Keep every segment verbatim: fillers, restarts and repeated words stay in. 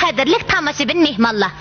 قەدىرلىك تاماشىبىن مېھمانلار،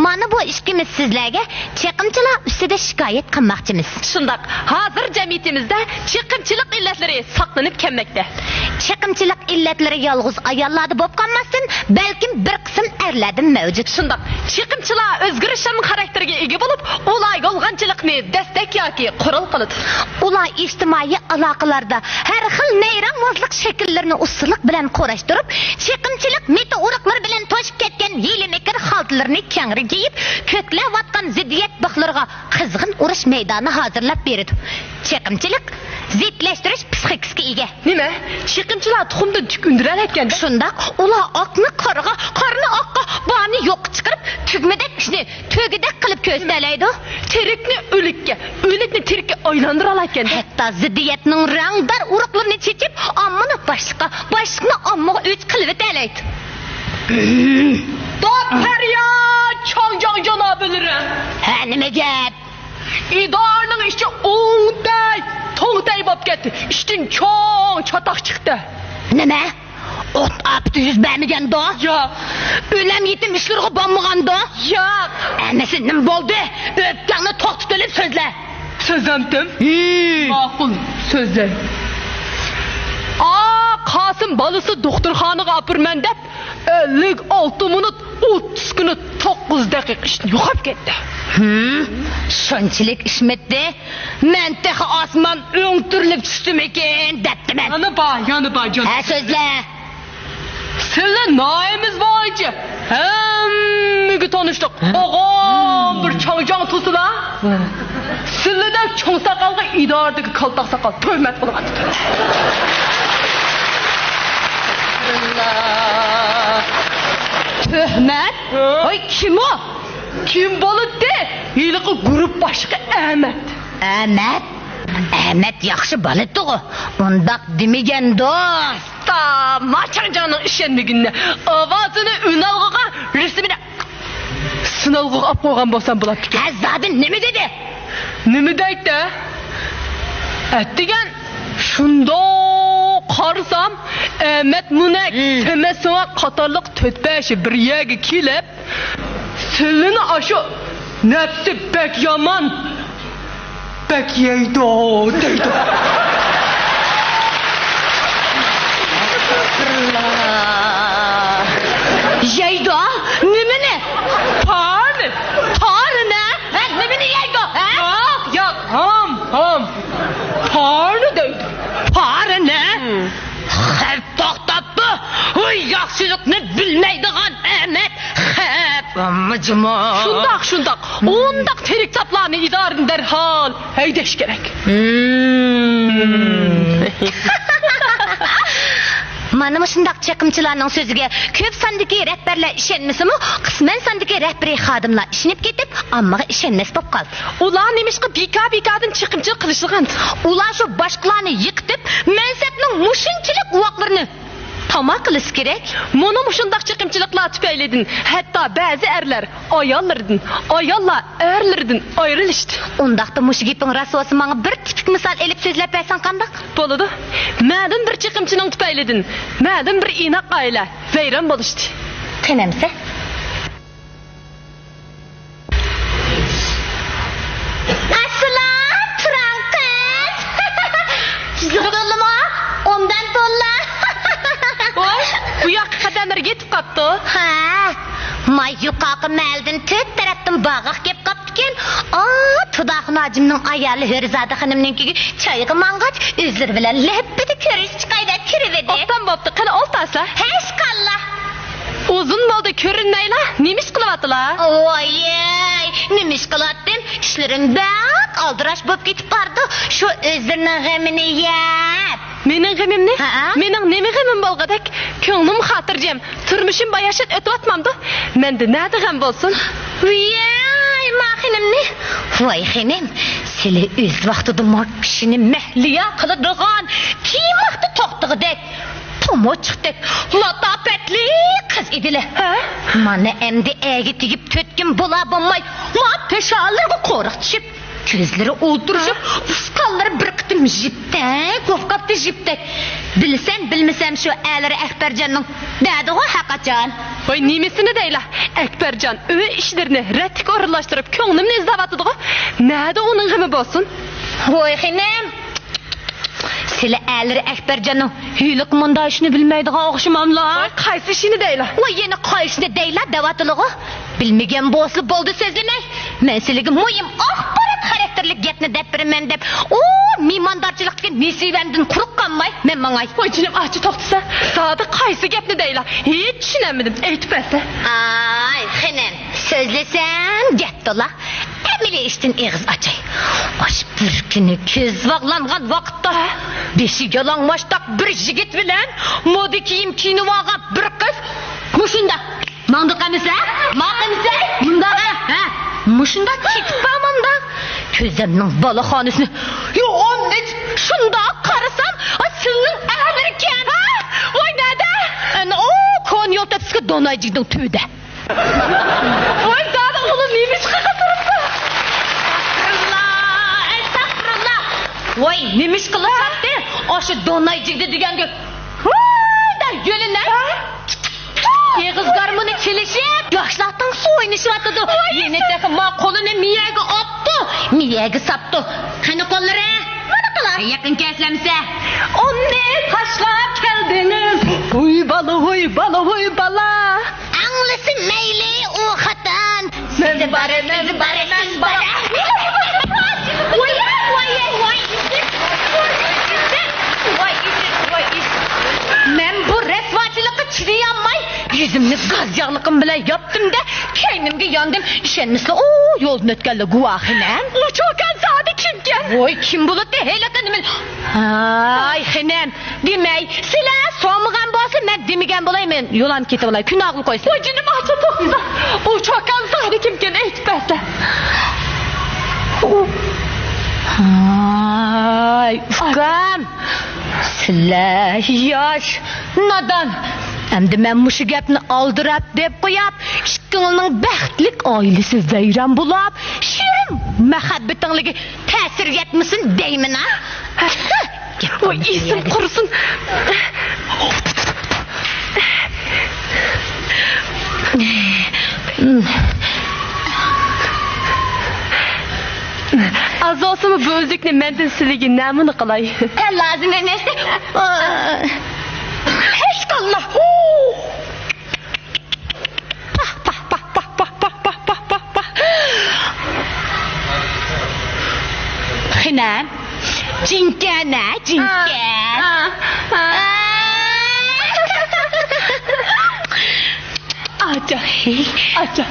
مانا بۇ ئىككىمىز سىزلەرگە چېقىمچىلار ئۈستىدە شىكايەت قىلماقچىمىز. شۇنداق، ھازىر جەمئىيىتىمىزدە چېقىمچىلىق ئىللەتلىرى ساقلىنىپ كەلمەكتە. چېقىمچىلىق ئىللەتلىرى يالغۇز ئاياللاردا بولۇپ قالماستىن، بەلكىم بىر قىسىم ئەرلەردىمۇ مەۋجۇت. شۇنداق، چېقىمچىلار ئۆزگىرىشچان خاراكتېرگە ئىگە بولۇپ، ئۇلار يالغانچىلىقنى دەستەك ياكى قورال قىلىدۇ. ئۇلار ئىجتىمائىي ئالاقىلاردا ھەر خىل نەيرەڭۋازلىق شەكىللىرىنى ئۇستىلىق بىلەن قۇراشتۇرۇپ، چېقىمچىلىق مىتى ئۇرۇقلىرى بىلەن توشۇپ كەتكەن ھىيلە-مىكىر خالتىلىرىنى كەڭرى يېيىپ، كۆكلەۋاتقان زىددىيەت بىخلىرىغا قىزغىن ئۇرۇش مەيدانى ھازىرلاپ بېرىدۇ. چېقىمچىلىق زىتلەشتۈرۈش پىسخىكىسىگە ئىگە. نېمە؟ چېقىمچىلار تۇخۇمدىن تۈك ئۈندۈرەلەيدىكەن-دە؟ شۇنداق، ئۇلار ئاقنى قارىغا، قارىنى ئاققا، بارنى يوققا چىقىرىپ، تۈگمىدەك ئىشنى تۆگىدەك قىلىپ كۆرسىتەلەيدۇ. تىرىكنى ئۆلۈككە، ئۆلۈكنى تىرىككە ئايلاندۇرالايدىكەن-دە. ھەتتا زىددىيەتنىڭ رەڭدار ئۇرۇقلىرىنى چېچىپ، ئاممىنى باشلىققا، باشلىقنى ئاممىغا ئۆچ قىلىۋېتەلەيدۇ. دوپپەريا، چاڭجياڭ جانابلىرى! ھە، نېمە گەپ؟ ئىدارىنىڭ ئىچى ئوڭتەي، توڭتەي بولۇپ كەتتى. ئىچتىن چوڭ چاتاق چىقتى. نېمە؟ ئوت ئاپىتى يۈز بەرمىگەندۇ؟ ياق. ئۆلەم يېتىم ئىشلىرىغا بارمىغاندۇ؟ ياق. ئەمىسە نېمە بولدى؟ ئۆپكەڭنى توختىتىۋېلىپ سۆزلە. سۆزلەمتىم. ھىم. ماقۇل، سۆزلەي. ئا، قاسىم بالىسى دوختۇرخانىغا ئاپىرىمەن دەپ، ئەللىك ئالتە مىنۇت، ئوتتۇز كۈنى، توققۇز دەقىقە ئىچىدە يوقاپ كەتتى. ھىم، شۇنچىلىك ئىشمىتتى؟ مەن تېخى ئاسمان ئۆڭتۈرۈلۈپ چۈشتىمىكىن دەپتىمەن. يەنە بار، يەنە بار، جان. ھە، سۆزلە. سىلى ناھىيىمىز بويىچە ھەممىگە تونۇشلۇق. ھە؟ ئوغۇم بىر چاڭجاڭ تۇرسىلا. ھە. سىلىدەك چوڭ ساقالغا ئىدارىدىكى كالتاق ساقال تۆھمەت قىلىۋاتىدۇ. تۆھمەت؟ ھە؟ ۋاي، كىم ئۇ؟ كىم بولىدۇ؟ ھېلىقى گۇرۇپپا باشلىقى ئەمەت. ئەمەت؟ ئەمەت ياخشى بالىدىغۇ. ئۇنداق دېمىگەندۇ. تا ما چاڭجاڭنىڭ ئىشەنمىگىنىنى، ئاۋازىنى ئۈنئالغۇغا، رەسىمىنى سىنئالغۇغا ئاپ قويغان بولسام بولاپتىكەن. ھە، زادى نېمە دېدى؟ نېمە دەيتتى؟ ئەتىگەن شۇنداق قارىسام، ئەمەت مۇنەك، ھىم. سەمەت سۆڭەك قاتارلىق تۆت-بەشى بىر يەرگە كېلىپ، سىلىنى ئاشۇ نەپسى بەك يامان، بەك يەيدۇ دەيدۇ. يەيدۇ؟ نېمىنى؟ تارنى. تارنى؟ ھە، نېمىنى يەيدۇ؟ ھە؟ ياق، ياق، ھام، ھام. تارنى دەيدۇ. تارنى؟ ھىم. خەپ توختاپتۇ. ۋاي، ياخشىلىقنى بىلمەيدىغان ئەمەت. خەپ مىجمۇ. شۇنداق، شۇنداق. ئۇنداق تىرىك ساپلارنى ئىدارىدىن دەرھال ھەيدەش كېرەك. مم. مانا مۇشۇنداق چېقىمچىلارنىڭ سۆزىگە كۆپ ساندىكى رەھبەرلەر ئىشەنمىسىمۇ، قىسمەن ساندىكى رەھبىرىي خادىملار ئىشىنىپ كېتىپ، ئاممىغا ئىشەنمەس بولۇپ قالدى. ئۇلار نېمىشقا بىكار-بىكاردىن چېقىمچىلىق قىلىشىدىغان؟ ئۇلار شۇ باشقىلارنى يىقىتىپ، مەنسەپنىڭ مۇشۇنچىلىك ئۇۋاقلىرىنى تاما قىلىشى كېرەك. مانا مۇشۇنداق چېقىمچىلىقلار تۈپەيلىدىن ھەتتا بەزى ئەرلەر ئاياللىرىدىن، ئاياللار ئەرلىرىدىن ئايرىلىشتى. ئۇنداقتا مۇشۇ گېپىڭ راست بولسا، ماڭا بىر تىپىك مىسال ئېلىپ سۆزلەپ بەرسەڭ قانداق؟ بولىدۇ. مەلۇم بىر چېقىمچىنىڭ تۈپەيلىدىن مەلۇم بىر ئىناق ئائىلە ۋەيران بولۇشتى. قېنى ئەمىسە. ئەسسالام، تۇران قىز. تېزلىك تولىمۇ؟ ئوبدان تولدى. ۋاي، بۇ ياققا قەدەملىرى يېتىپ قاپتۇ. ھە. ماي يۇقارقى مەھەللىدىن تۆت تەرەپتىن بارغاق كېلىپ قاپتىكەن. ئا، تۇداخۇن ھاجىمنىڭ ئايالى ھۆرىزادە خېنىمنىڭكىگە چايغا ماڭغاچ، ئۆزلىرى بىلەن لەپپىدە كۆرۈشۈپ چىقاي دەپ كىرىۋىدى. ئوبدان بوپتۇ، قېنى ئولتۇرسىلا. ھە، ئىشقاللا. ئۇزۇن بولدى كۆرۈنمەيلا، نېمە ئىش قىلىۋاتىلا؟ ۋايەي، نېمە ئىش قىلاتتىم؟ ئىشلىرىم بەك ئالدىراش بولۇپ كېتىپ بارىدۇ، شۇ ئۆزلىرىنىڭ غېمىنى يەپ. مېنىڭ غېمىمنى؟ ھەئە. مېنىڭ نېمە غېمىم بولغۇدەك؟ كۆڭلۈم خاتىرجەم، تۇرمۇشۇم باياشات ئۆتۈۋاتمامدۇ؟ مەندە نەدە غەم بولسۇن؟ ۋىيەي، ما خېنىمنى. ۋاي خېنىم، سىلى ئۆز ۋاقتىدا ما كىشىنى مەھلىيا قىلىدىغان، كېيىن ۋاقتى توختىغۇدەك، تومۇچۇقتەك لاتاپەتلىك قىز ئىدىلە. ھە؟ مانا ئەمدى ئەگە تېگىپ تۆتكىن بولا بولماي، ما پېشانىلىرىغا قورۇق چۈشۈپ، كۆزلىرى ئولتۇرۇشۇپ، ئۇسقانلىرى بىر قېتىم يىپتەك بولۇپ قاپتۇ، يىپتەك. بىلسەم، بىلمىسەم، شۇ ئەلىرى ئەكبەرجاننىڭ دەدىغۇ ھەققاچان. ۋاي، نېمىسىنى دەيلا؟ ئەكبەرجان ئۆي ئىشلىرىنى رەتلىك ئورۇنلاشتۇرۇپ، كۆڭلۈمنى ئېزىۋاتىدىغۇ. نەدە ئۇنىڭ غېمى بولسۇن؟ ۋاي خېنىم، سىلى ئەلىرى ئەكبەرجاننىڭ ھېلىقى مۇنداق ئىشنى بىلمەيدىغان ئوخشىماملا؟ ۋاي، قايسى ئىشىنى دەيلا؟ ۋاي، يەنە قايسىنى دەيلا دەۋاتىلىغۇ؟ بىلمىگەن بولسا بولدى، سۆزلىمەي. مەن سىلىگە مۇھىم ئاخبارات خاراكتېرلىك گەپنى دەپ بېرىمەن دەپ، ئۇ مېھماندارچىلىقتىكى نېسىۋەمدىن قۇرۇق قالماي، مەن ماڭاي. ۋاي جېنىم، ئاچا توختىسا، زادى قايسى گەپنى دەيلا؟ ھېچ چۈشىنەلمىدىم، ئېيتىپ بەرسە. ئاي خېنىم، سۆزلىسەم گەپ تولا. ئەمەلىي ئىشتىن ئېغىز ئاچاي. ئاشۇ بىر كۈنى كۆز باغلانغان ۋاقىتتا، بېشى يالاڭماشتاق بىر يىگىت بىلەن مودا كىيىم كىيىنىۋالغان بىر قىز مۇشۇنداق ماڭدۇق ئەمىسە، ماڭ ئەمىسە، مۇنداق، ھە، مۇشۇنداق كېتىپ بار مۇنداق. كۆزەمنىڭ بالاخانىسىنى يوغان شۇنداق قارىسام، ئا، سىلنىڭ ئەرلىرىكەن. ھە؟ ۋاي، نەدە؟ ئەنە، ئۇ كونا يول تەپسىكى دونايجىگدىن تۈۋىدە. ۋاي، دادا، ئۇلار نېمە ئىش قىلىپ تۇرۇپتۇ؟ ئەستەغپۇرۇللا، ئەستەغپۇرۇللا. ۋاي، نېمە ئىش قىلىشاتتى؟ ئاشۇ دونايجىگدە دېگەنگە ۋاي، دە يۆلىنە. ئېغىز گارمونى چېلىشىپ، ياشلار تىڭ ئوينىشىۋاتىدۇ. يەنە تېخى ما قولىنى مىيەگە ئاپتۇ. مىيەگە ساپتۇ. قېنى قوللىرى؟ مانا قىلار. يېقىن كەلسەمسە. ئۇنى تاشلاپ كەلدىڭىز. ھۇي بالا، ھۇي بالا، ھۇي بالا. ئاڭلىسا مەيلى ئۇ خاتان. مەن بارىمەن، بارىمەن، بارىمەن. ۋاي، ۋاي، ۋاي. مەن بۇ رەسۋاچىلىققا چىدىيالماي، يۈزۈمنى گاز ياغلىقىم بىلەن ياپتىم-دە، كەينىمگە ياندىم. ئىشەنمىسىلەر، ئۇ يولدىن ئۆتكەنلەر گۇۋاھىمەن. ئۇ چوكان زادى كىمكەن؟ ۋاي، كىم بولاتتى ھېلىقى نېمە؟ ھاي خېنىم، دېمەي، سىلەر سورىمىغان بولسا، مەن دېمىگەن بولاي، مەن يوللانىپ كېتىۋالاي، كۈناغلىق قويسا. ۋاي جېنىم ئاچا، توختىسا، ئۇ چوكان زادى كىمكەن، ئېيتىپ بەرسە. ھاي ئۇكام، سىلەر ياش، نادان. ئەمدى مەن مۇشۇ گەپنى ئالدىراپ دەپ قوياپ، ئىككىڭلارنىڭ بەختلىك ئائىلىسى ۋەيران بولاپ، شېرىن مۇھەببىتىڭلارغا تەسىر يەتمىسۇن دەيمەن ھە. ۋاي، ئېسىم قۇرۇسۇن. ئاز بولسىمۇ بۇ ئۈزۈكنى مەندىن سىلىگە نەمۇنە قىلاي. ھە، لازىم ئەمەس. ھەشقاللا. پاھ، پاھ، پاھ. خېنىم، جىنكەن ھە، جىنكەن. ھە، ھە، ھە. ئاچا، ئاچا،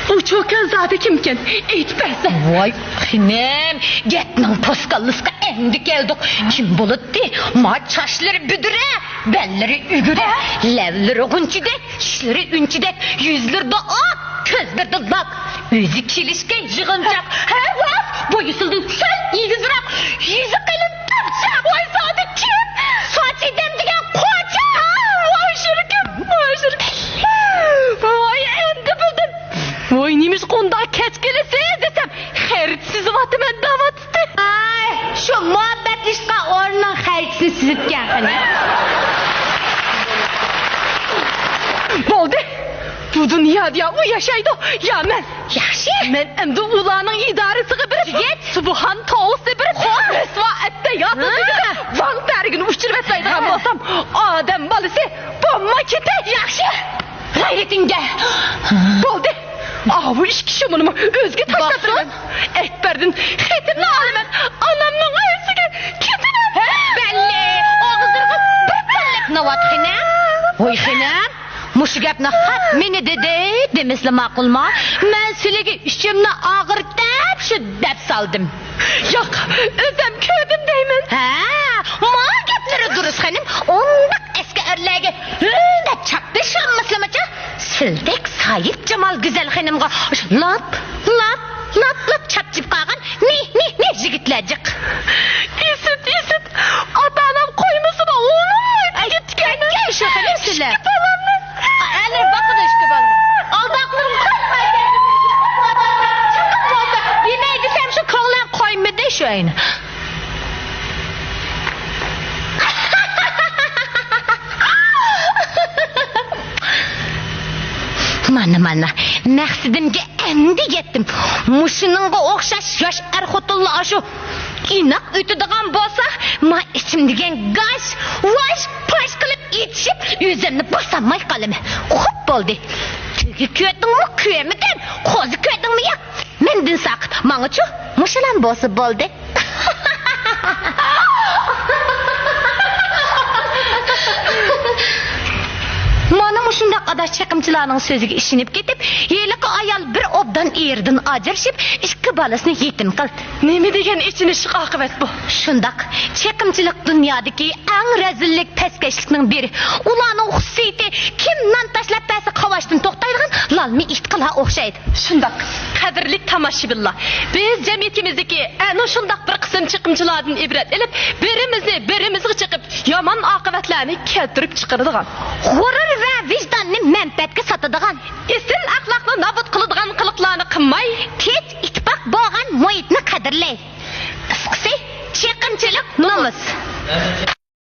ئۇ چوكان زادى كىمكەن؟ ئېيتىپ بەرسە. ۋاي خېنىم، گەپنىڭ پوسكاللىسىغا ئەمدى كەلدۇق. كىم بولاتتى؟ ما چاچلىرى بۈدرە، بەللىرى ئۈگرە، لەۋلىرى غۇنچىدەك، چىشلىرى ئۈنچىدەك، يۈزلىرىدە ئاق، كۆزلىرىدە لاك، ئۆزى كېلىشكە يىغىنچاق. ھە، راست، بويى سىلدىن سەل ئېگىزرەك، يۈزى قېلىن، تۈپچەك. ۋاي زادى كىم؟ ساچى دەم دېگەن قوچا. ۋاي شىركىم، ۋاي شىركىم. ۋاي ئەمدى بىلدىم. ۋاي نېمىشقا ئۇنداق كەچ كېلىسىز دېسەم، خەرىت سىزىۋاتىمەن دەۋاتىدۇ. ئاي، شۇ مۇھەببەتلىشىدىغان ئورنىنىڭ خەرىتىنى سىزىپكەن قېنى. بولدى. بۇ دۇنيادا يا ئۇ ياشايدۇ، يا مەن. ياخشى. مەن ئەمدى ئۇلارنىڭ ئىدارىسىغا بېرىپ، يىگىت، سۇبھان توۋىسى بېرىپ، رەسۋا ئەتتە ياتىدىغىنى، ۋاڭ تەرىگىنى ئۇچۇرۇۋەتمەيدىغان بولسام، ئادەم بالىسى بولماي كېتەي. ياخشى. غەيرىتىڭگە. بولدى. ئاۋۇ ئىككى شۇمۇنىمۇ ئۆزىگە تاشلاپ بېرىمەن. ئەكبەردىن خېتىمنى ئالىمەن. ئانامنىڭ ئۆيىگە كېتىمەن. بەللى، ئاغزىغا بىر پەللەك ناۋات خېنىم. ۋاي خېنىم، مۇشۇ گەپنى خەق مېنى دېدى دېمىسىلا ماقۇلما؟ مەن سىلىگە ئىچىمنى ئاغرىتىپ شۇ دەپ سالدىم. ياق، ئۆزەم كۆردۈم دەيمەن. ھە، ما گەپلىرى دۇرۇس خېنىم. ئۇنداق ئەسكى ئەرلەرگە ھۆل دەپ چاپلىشالمىسىلىمىچۇ؟ سىلدەك سايىپ جامال گۈزەل خېنىمغا لاپ، لاپ، لاپ، لاپ چاپچىپ قالغان نى، نى، نى يىگىتلەر جىق. ئىسىت، ئىسىت، ئاتا-ئانام قويمىسىمۇ ئۇلۇغ ئۆيگە كەتكەن. شۇ خېنىم سىلەر. ئىككى بالامنى. ئەلى باقىدۇ ئىككى بالىنى. ئالداقلىرىم قايتمايدۇ. دېمەي دېسەم شۇ كۆڭلۈم مانا، مانا، مەقسىتىمگە ئەمدى يەتتىم. مۇشۇنىڭغا ئوخشاش ياش ئەر-خوتۇنلار ئاشۇ ئىناق ئۆتىدىغان بولسا، ما ئىچىم دېگەن گاش، ۋاش، پاش قىلىپ ئېچىشىپ، ئۆزۈمنى باسالماي قالىمەن. خوپ بولدى. تۆگە كۆردۈڭمۇ، كۆرمىدىڭ، قوزا كۆردۈڭمۇ، ياق. مەندىن ساقىت، ماڭىچۇ، مۇشۇلام بولسا بولدى. مانا مۇشۇنداق ئاداش چېقىمچىلارنىڭ سۆزىگە ئىشىنىپ كېتىپ، ھېلىقى ئايال بىر ئوبدان ئېرىدىن ئاجرىشىپ، ئىككى بالىسىنى يېتىم قىلدى. نېمە دېگەن ئېچىنىشلىق ئاقىۋەت بۇ! شۇنداق، چېقىمچىلىق دۇنيادىكى ئەڭ رەزىللىك، پەسكەشلىكنىڭ بىرى. ئۇلارنىڭ خۇسۇسىيىتى كىم نان تاشلاپ بەرسە قاۋاشتىن توختايدىغان لالما ئىتقىلار ئوخشايدۇ. شۇنداق، قەدىرلىك تاماشىبىنلار، بىز جەمئىيىتىمىزدىكى ئەنە شۇنداق بىر قىسىم چېقىمچىلاردىن ئىبرەت ئېلىپ، بىرىمىزنى بىرىمىزگە چېقىپ، يامان ئاقىۋەتلەرنى كەلتۈرۈپ چىقىرىدىغان، غۇرۇر ۋە ۋىجداننى مەنپەئەتكە ساتىدىغان، ئېسىل ئەخلاقنى نابۇت قىلىدىغان قىلىقلارنى قىلماي، تىنچ، ئىتتىپاق بولغان مۇھىتنى قەدىرلەي. قىسقىسى، چېقىمچىلىق نومۇس.